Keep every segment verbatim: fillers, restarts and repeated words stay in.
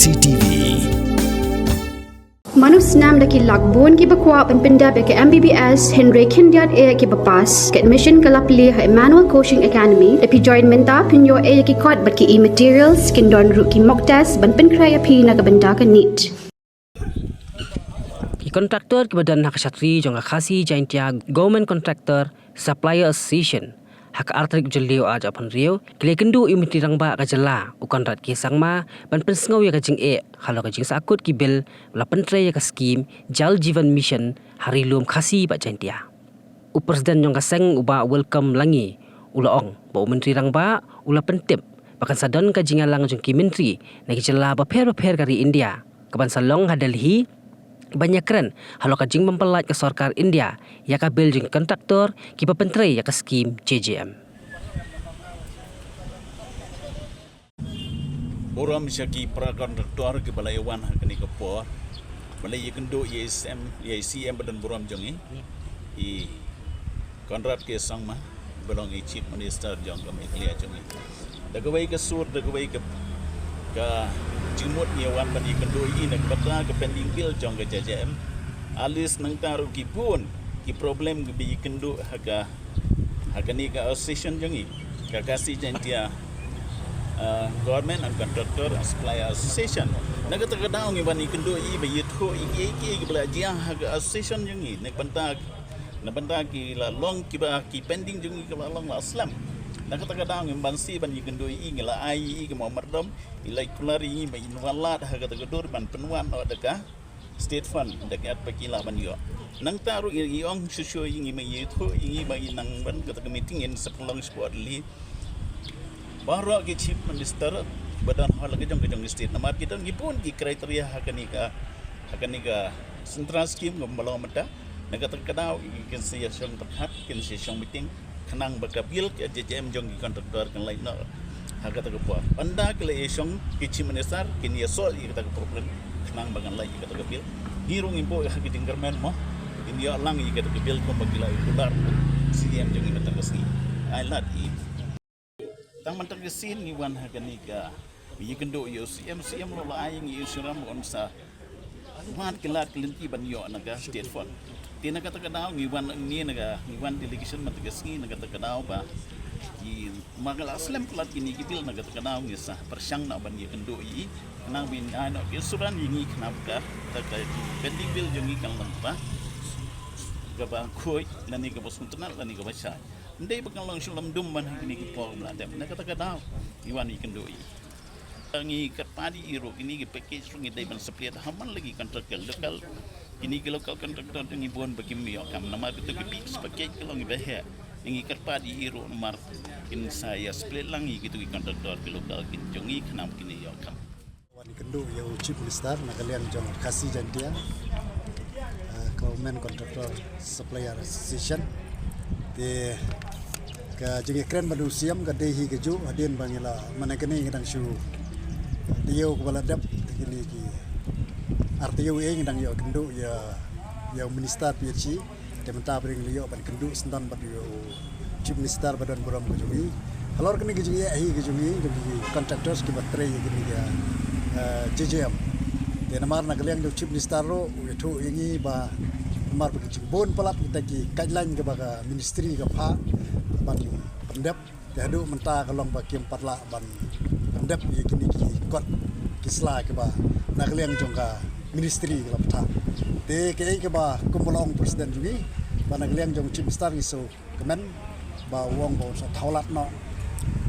C T V. Mano snam da ki lak bun kiba kwah ban pyndep ïa ka M B B S hynrei khyndiat eh kiba pass. Ka admission ka la plie ha Emmanuel Coaching Academy. Da phi join mynta phin ïoh eh ïa ki kot bad ki e-materials, kin don ruh ki mock test ban pynkhreh ïa phi na ka bynta ka NEET. Ki contractor kiba don ha ka shatri jong ka Khasi Jaintia Government Contractor Supplier Association ha ka ar tarik Jylliew ar hajar arphew hynriew ki la ïakynduh ïa u Myntri Rangbah ka jylla u Conrad K Sangma ban pynsngew ïa ka jingeh halor ka jingsahkut ki bill ba la pyntrei ïa ka skim Jal Jeevan Mission ha Ri Lum Khasi bad Jaintia. U President jong ka seng u Bah Welcome Langi u la ong ba u Myntri Rangbah u la pyntip ba kan sa don ka jingïalang jong ki myntri na ki jylla bapher bapher ka ri India kaban sa long ha Delhi ban ïakren halor ka jingbym pyllait ka sorkar India ïa ka bill jong ki contractor kiba pyntrei ïa ka skim J J M. Burom sha ki para contractor kiba la ïa wan ha kane ka por, ba la ïakynduh ïa i C M, ïa i C M ba don burom jong i, i Conrad K Sangma, ba long i Chief Minister jong ka Meghalaya jong i. Da kawei ka sur, da kawei ka, ka jingmut ngi wan ban ïakynduh ïa i na ka bynta ka pending bill jong ka J J M. At least nangta ruh ki bun ki problem kiba ïakynduh ha ka, ha kane ka association jong i, ka Khasi Jaintia, uh, Government and Contractor and Supplier Association. Na kata ka daw ngi wan ïakynduh ïa i ba ïathuh ïa kiei kiei kiba la jia ha ka association jong i, na ka bynta, na bynta ki la long kiba ki pending jong i kiba la long la slem. Na kata ka daw ngi wan sih ban ïakynduh ïa i, ngi la ai ïa i ka mawmyrdom, i la kular ïa i ba in wan lad ha kata ka dur ban pynwan noh da ka state fund da ka at ba ki lah ban ïoh. Nangta ruh ngi ong shuh shuh ïa ngi, ma ïathuh ïa ngi ba ngi nang ban kata ka meeting in sa pynlong shapoh Delhi. Baroh ki chief minister ba don ha la ka jong ka jong ka state, namar ki don ki bun ki criteria ha kane ka, ha kane ka central scheme kumba long mynta. Na kata ka daw kin sa ïa shong pyrkhat, kin sa ïa shong meeting khnang ba ka bill ka J J M jong ki contractor kan lait noh ha kata ka por. Ynda ki la ïa shong ki chief minister kin ïa solve ïa kata ka problem khnang ba kan lait ïa kata ka bill. Ngi ruh ngim buh ha ka jingkyrmen mo, kin ïa lang ïa kata ka bill kumba ki la ïa kular C M jong ngi mynta ka sngi. Ai lad ïa. Tang mynta ka sien ngi wan ha kane ka ïakynduh ïa u C M, C M ruh la ai ngi ïa u shiram ba un sa wad ki lad ki lynti ban ïoh na ka state fund. Te na kata ka daw ngi wan ngi na ka, ngi wan delegation mynta ka sngi na kata ka daw ba ki, ma ka la slem palat kine ki bill, na kata ka daw ngi sa pyrshang noh ban ïakynduh ïa i khnang ba in ai noh ki assurance ïa ngi khnang ba ka, ka, ka pending bill jong ngi kan long ba kaba khuid lane kaba sngewtynnat lane kaba shai. Ym dei ba kan long shu lum dum ban ha kine ki por ba la dep. Na kata ka daw ngi wan ïakynduh ïa i. Ngi kyrpad ïa i ruh, kine ki package ruh ngi dei ban split ha man la ki contractor local. Kine ki local contractor jong ngi bun ba kim ïoh kam namar kito ki fixed package ki long kiba heh. Ngi kyrpad ïa i ruh namar kin sa ïa split lang ïa kito ki contractor ki local ki jong ngi khnang ba kin ïoh kam. Wan ïakynduh ïa u Chief Minister na ka liang jong Khasi Jaintia, uh, Government Contractor Supplier Association. Te ka jingïakren bad u C M ka dei hi kajuh hadien ba ngi la, mane kane ngi dang shu taïew kaba la dep, te kine ki ar taïew ei ngi dang ïakynduh ïa, ïa u Minister P H E. Te mynta ba ngi la ïoh ban kynduh syndon bad u Chief Minister ba don burom ka jong i halor kane ka jingïaid hi ka jong i jong ki contractors kiba trei ïa kane ka, eh, J J M. Te namar na ka liang jong u Chief Minister ruh u ïathuh ïa ngi ba namar ba ki jingbun palat kita ki guideline kaba ka ministry ka phah ban pyndep. Te haduh mynta ka long ba kim pat lah ban pyndep ïa kine ki kot ki sla kiba na ka liang jong ka ministry ka la bthah. Te kaei kaba kumba la ong President jong ngi ba na ka liang jong Chief Minister ngi sngewkmen ba u ong ba un sa thaw lad noh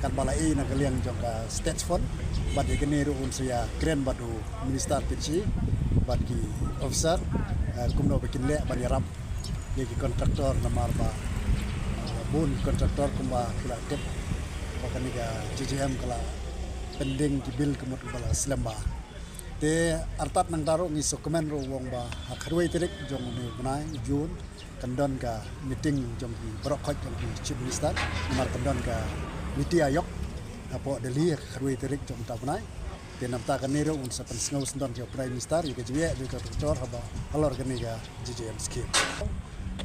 katba la ïeh na ka liang jong ka state fund bad ïa kane ruh un sa ïakren bad u Minister P H E bad ki officer, eh, kumno ba kin leh ban ïarap ïa ki contractor namar ba, uh, bun ki contractor kumba ki la tip ba kane ka J J M ka la pending ki bill ka mut ba la slem bha. Te artat nangta ruh ngi sngewkmen ruh u ong ba ha khatwei tarik jong une u bnai June kan don ka meeting jong ki baroh khoit jong ki Chief Minister namar kan don ka Niti Aayog hapoh Delhi ha khatwei tarik jong uta u bnai. Te namta kane ruh un sa pynsngew syndon ïa u Prime Minister ïa ka jingeh jong ka contractor haba halor kane ka J J M scheme.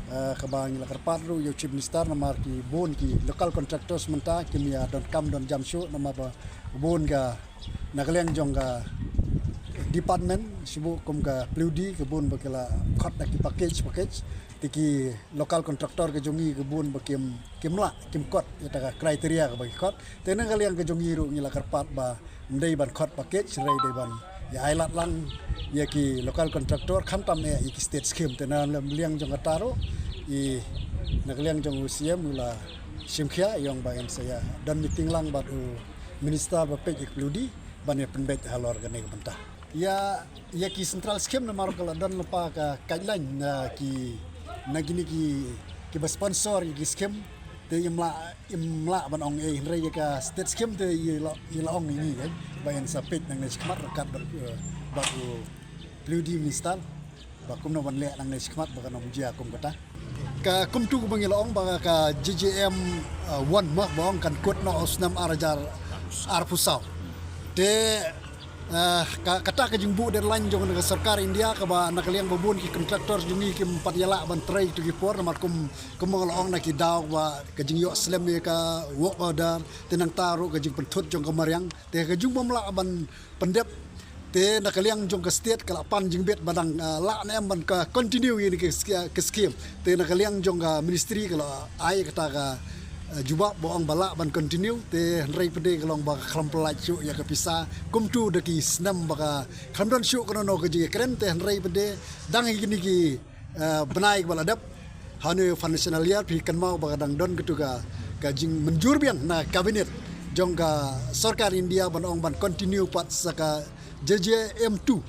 Eh, kaba ngi la kyrpad ruh ïa u Chief Minister namar ki bun ki local contractors mynta kim ïa donkam don jam shuh namar ba bun ka na ka liang jong ka Department, shu buh kum ka PWD, ka bun ba ki la khot da ki package, package. Te ki local contractor ka jong ngi ka bun ba kim, kim lah, kim kot, ïa kata ka criteria kaba ki khot. Te na ka liang ka jong ngi ruh ngi la kyrpad ba ym dei ban khot package, hynrei dei ban ïa ai lad lang ïa ki local contractor, khamtam eh ïa ki state scheme. Te na ka liang jong kata ruh, i na ka liang jong u CM u la shim khia, ïa ong ba yn sa ïa don meeting lang bad u minister ba peit ïa ka PWD, ban ïa pynbeit halor kane ka bynta. Ïa, ïa ki central scheme namar ka la don lypa ka guideline na ki, na kine ki, kiba sponsor ïa ki scheme, te ym lah, ym lah ban ong eh, hynrei ïa ka state scheme te ïa la, ïa la ong ïa ngi, eh, ba yn sa peit nangne shakhmat ryngkat bad, eh, bad u PWD minister, ba kumno ban leh nangne shakhmat ba kan ym jia kum kata. Ka kumtu kaba ngi la ong ba ka JJM, uh, one ma ba ong kan kut noh ha u snem ar hajar arphew saw. Te, uh, ka, kata ka jingbuh deadline jong ka sorkar India kaba na ka liang ba bun ki contractor jong ngi kim pat ïa lah ban trei tu ki por namar kum, kum ba la ong na ki daw ba ka jingïoh slem ïa ka work order, te nangta ruh ka jingpynthut jong ka mariang, te ka jingpynlah ban pyndep. Te na ka liang jong ka state ka la pan jingbit ba dang, ah, lah ne em ban ka continue ïa kane ka sch-, ka scheme. Te na ka liang jong ka ministry ka la ai kata ka, ah, jubab ba ong ba lah ban continue. Te hynrei pat de ka long ba ka khlem pynlait shuh ïa ka pisa. Kumtu da ki snem ba ka khlem don shuh kano kano ka jingïakren, te hynrei pat de dang ïa kine ki eh, bnai ba la dep. Ha une u financial year phi kynmaw ba ka dang don katu ka, ka jingmynjur biang na cabinet jong ka sorkar India ban ong ban continue pat sa ka JJM two.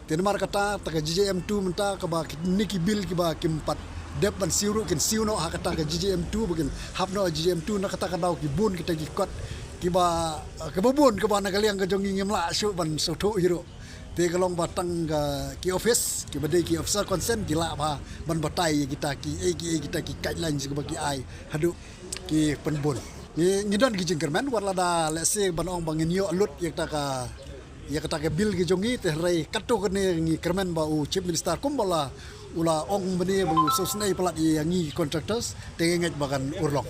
Te namar kata, ta ka JJM two mynta kaba kine ki bill kiba kim pat dep ban siew ruh kin siew noh ha kata ka JJM two ba kin hap noh JJM two, na kata ka daw ki bun kita ki kot kiba, eh, kiba bun kaba na ka liang ka jong ngi ngim lah shuh ban sngewthuh hi ruh. Te ka long ba tang ka ki office, kiba dei ki officer concern, ki lah ba ban batai ïa kita ki, eh, ki, eh, kita ki guidelines kiba ki ai haduh ki pynbun. Ngi, ngi don ki jingkyrmen, wat lada lehse ban ong ba ngin ïoh lut ïa kata ka, ïa kata ka bill ki jong ngi, te hynrei katto katne ngi kyrmen ba u Chief Minister kumba la, u la ong mynne ba u sngewsynei palat ïa ngi contractors, te ngi ngeit ba kan urlong.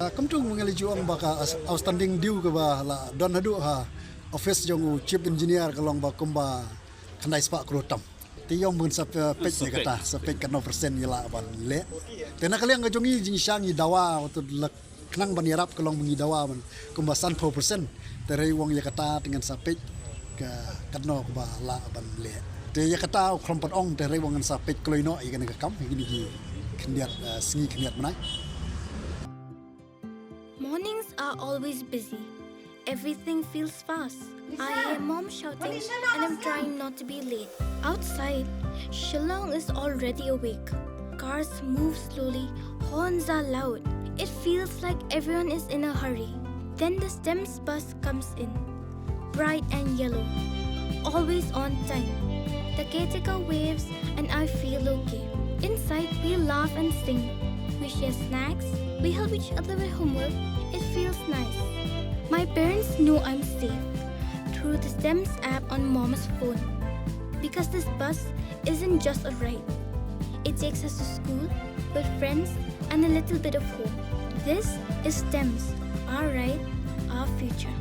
Ah, kumtu ngi la ju ong ba ka as-, outstanding due kaba la don haduh ha office jong u Chief Engineer ka long ba kumba khyndai spah klur tam. Te ïa ong ban sa pe-, peit ne kata, sa peit katno percent ngi lah ban leh. Te na ka liang ka jong ngi jingshisha ngi dawa, wat la khnang ban ïarap ka long ba ngi dawa ban kumba sanphew percent. Te hynrei ong ïa kata te ngan sa peit ka katno kaba lah ban leh. Te ïa kata u khlem pat ong, te hynrei ong ngan sa peit kloi noh ïa kane ka kam, ïa kine ki khyndiat, eh, sngi khyndiat bnai. Mornings are always busy. Everything feels fast. I hear mom shouting and I'm trying not to be late. Outside, Shillong is already awake. Cars move slowly, horns are loud. It feels like everyone is in a hurry. Then the STEMS bus comes in. Bright and yellow. Always on time. The caretaker waves and I feel okay. Inside, we laugh and sing. We share snacks. We help each other with homework. It feels nice. My parents know I'm safe through the STEMS app on Mom's phone. Because this bus isn't just a ride. It takes us to school, with friends, and a little bit of hope. This is STEMS, our ride, our future.